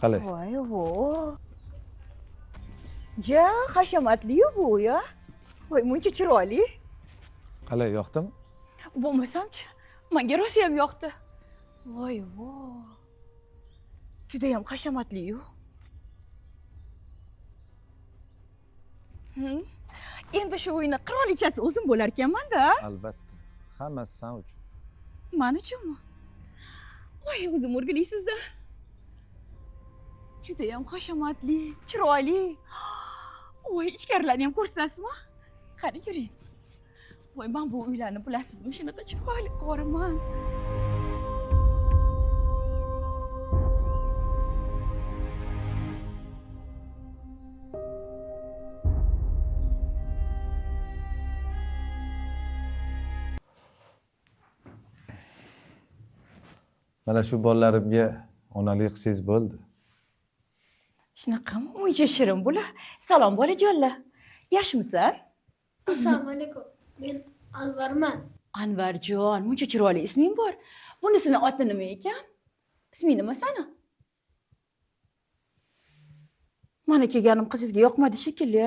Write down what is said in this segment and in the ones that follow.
Qalay? Voy, vo. Ja, hashamatli-yu bu ya. Voy, muncha chiroyli. Qalay, yoqdimi? Bo'lmasam-chi, menga rosa ham yoqdi. Voy, vo. Juda ham hashamatli-yu. Endi shu uyni qirolichasi o'zim bo'lar ekanman-da. Albatta. Hammasi sen uchun. Men uchunmi? Voy, o'zim o'rgilaysizda. Juda ham hashamatli, chiroyli. Voy, ichkarilarni ham ko'rsatasizmi? Qani yuring. Voy, men bu uylarni bilasizmi, shunaqa chiroyli ko'raman. Mana shu bolalarimga onalik qilsangiz bo'ldi. Shunaqami? Muncha shirin bular. Salom bolajonlar. Yaxshimisan? Assalomu alaykum. Men Anvarman. Anvarjon, muncha chiroyli isming bor. Bunisini oti nima ekan? Isming nima sani? Mana kelganim qizingizga yoqmadi shekilli.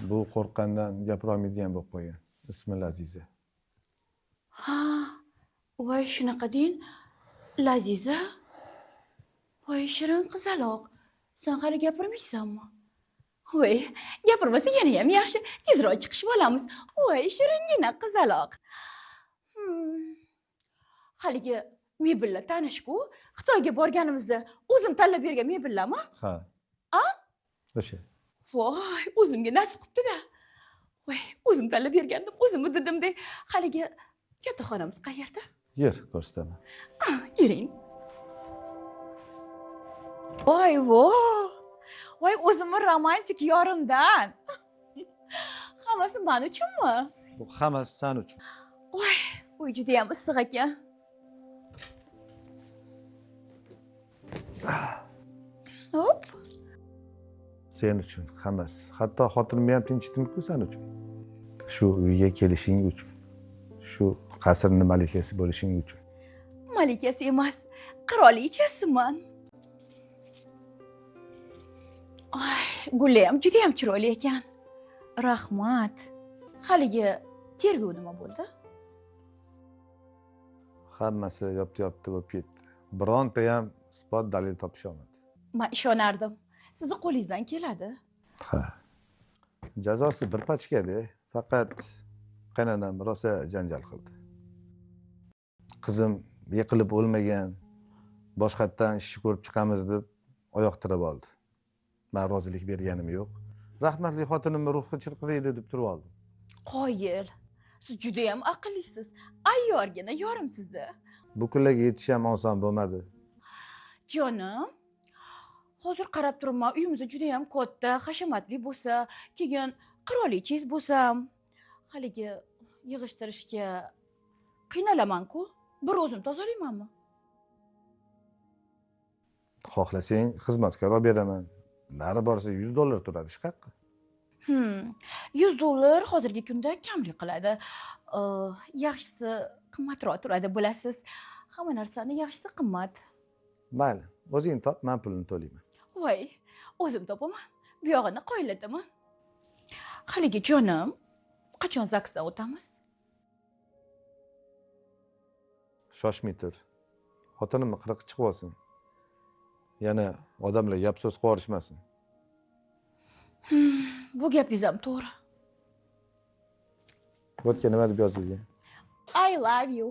Bu qo'rqqandan gapira olmaydigan bo'lib qo'ygan. Ismi Laziza. Ha, voy shunaqa deyin. Laziza. Voy shirin qizaloq. Sen hali gapirmaysanmi? Voy, gapirmasa yana ham yaxshi. Tezroq chiqishib olamiz. Voy shiringina qizaloq. Haligi mebellar tanish-ku. Xitoyga borganimizda o'zim tanlab bergan mebellarmi? Ha. A? O'sha. Voy, o'zimga nasib qilibdi-da. Voy, o'zim tanlab bergandim, o'zimni didimdek. Haligi katta xonamiz qayerda? Yer ko'rsataman. Yuring. Voy, voy. Voy, o'zimni romantik yorimdan. Hammasi men uchunmi? Bu hammasi sen uchun. Voy, uy juda ham issiq ekan. Hop. Sen uchun hammasi. Hatto xotinimni ham tinchitdim-ku sen uchun. Shu uyga kelishing uchun. Shu qasrning malikasi bo'lishing uchun. Malikasi emas, qirolichasiman. Ay, gullar ham juda ham chiroyli ekan. Rahmat. Haligi tergov nima bo'ldi? Hammasi yopti-yopti bo'lib ketdi. Bironta ham isbot dalil topisha olmadi. Men ishonardim. Sizni qo'lingizdan keladi. Ha. Jazosi bir pachkada, faqat qaynonam rosa janjal qildi. Qizim yiqilib o'lmagan, boshqatdan ishni ko'rib chiqamiz deb oyoq tirab oldi. Men rozilik berganim yo'q. Rahmatli xotinimni ruhi chirqiraydi deb turib oldim. Qoyil. Siz juda ham aqllisiz. Ayyorgina yorimsiz-da. Bu kunlarga yetish ham oson bo'lmadi. Jonim, hozir qarab turibman, uyimiz juda ham katta, hashamatli bo'lsa, keyin qirolichangiz bo'lsam, haligi yig'ishtirishga qiynalaman-ku. Bir o'zim tozalaymanmi? Xohlasang xizmatkor olib beraman. Nari borsa $100 turadi ish haqqi. $100 hozirgi kunda kamlik qiladi. Yaxshisi qimmatroq turadi, bilasiz. Hamma narsani yaxshisi qimmat. Mayli, o'zing top, men pulini to'layman. Voy, o'zim topaman. Bu yog'ini qoyillataman. Haligi jonim, qachon zagsdan o'tamiz? Shoshmay tur. Xotinimni qirqi chiqib olsin. Yana odamlar gap so'z qilib. Bu gapingiz ham to'g'ri. Bo'tga nima deb yozilgan? I love you.